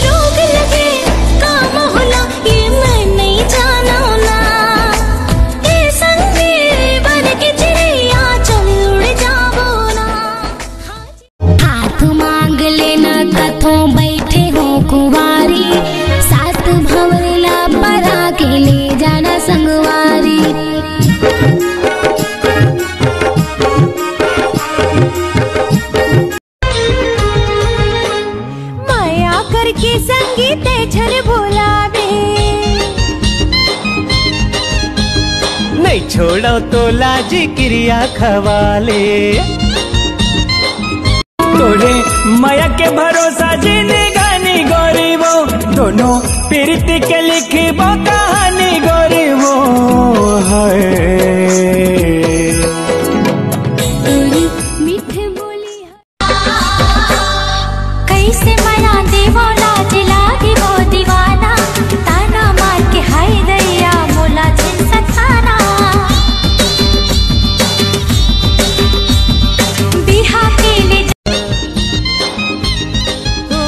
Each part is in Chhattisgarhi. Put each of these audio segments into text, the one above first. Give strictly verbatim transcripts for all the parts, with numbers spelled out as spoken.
रोग लगे का मोहला, ये मैं नहीं जानो ना। ए संगी बन के चिड़िया, चल उड़ जाबो ना। हाथ मांग लेना कथो बैठे हो कुंवारी, सात भंवर ला परा के ले जाना संगवारी। मया करके संगी ते झन भुलाबे। नहीं छोड़ो तो लाजी किरिया खवाले। तोरे मया के भरोसा जिंदगानी गोरी वो, दोनों प्रीति के लिखबो कहानी गोरी वो। हाय। तोरी मीठ बोली कैसे मना देवो लाज लागी वो दीवाना, ताना मार के हाय दैया मोला झिन सताना। बिहा के ले ओ,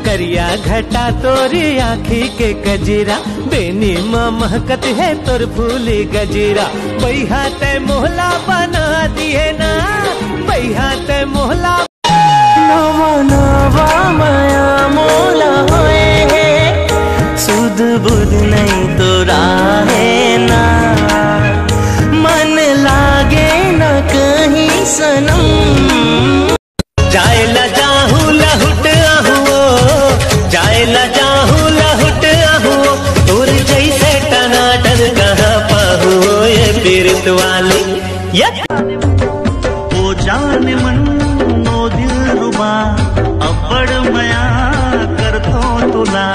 करिया घटा तोरी आँखी के गजरा, बेनी म महकत हे तोर फूली गजरा। बइहा तै मोहला बना दिए ना, बइहा तै मोहला। नवा नवा मया मोला होए हे, सुध बुध नहीं तो राहे ना, मन लागे ना कहीं सनम। जाए ला जाहू लहुट आहू ओ, जाए ला जाहू लहुट आहू ओ, तोर जैसे टनाटन कहाँ पाहू ओ, ये पीरत वाली, ये। ओ जाने मन, ओ दिल रुबा, अब्बड़ मया करथो तोला।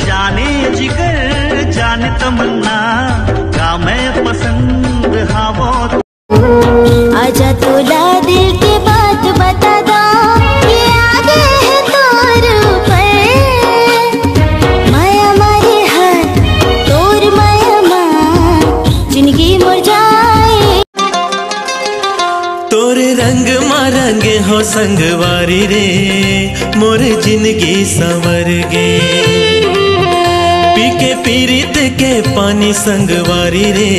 जाने जिगर, जाने तमन्ना, का मैं पसंद हावो। आजा तोला दिल के बात बता दा, ये आ गए हैं तोर ऊपर। माया मारे हाथ, तोर माया मा, जिंदगी मोर जाए। तोर रंग मा रंग हो संगवारी रे, मोर जिंदगी संवर गे। पी के पीरित के पानी संगवारी रे,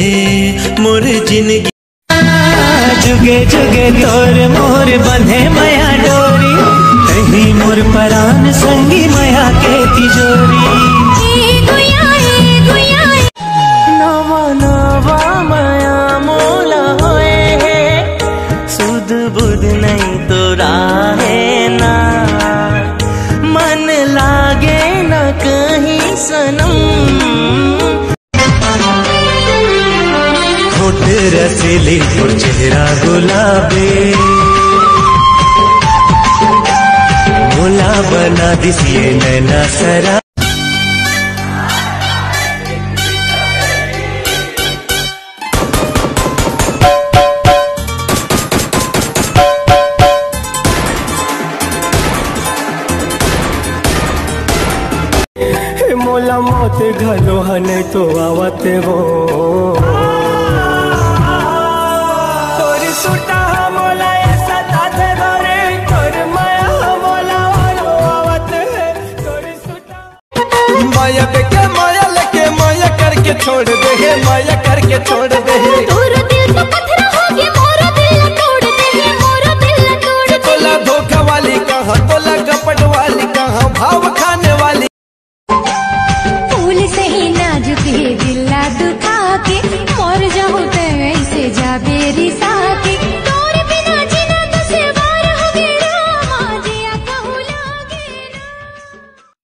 मोर जिंदगी। जुगे जुगे तोर मोर बंधे मया डोरी, नहीं मोर परान संगी मया के तिजोरी। नवा नवा मया मोला होए हे, सुध बुध नहीं तो राहे ना, मन लागे ना कहीं सनम। होठ रसीली और चेहरा गुलाबी, मोला बना दिस ये नैना सरा। मोला मौत घलो ह नहीं तो आवत वो। तोरी सुटा ह मोला ए सताथे गोरी, तोर माया ह मोला ओलो आवत हे। तोरी सुटा। माया देके माया लेके माया करके छोड़ दे हे, माया करके छोड़ दे हे। तोर दिल तो पत्थर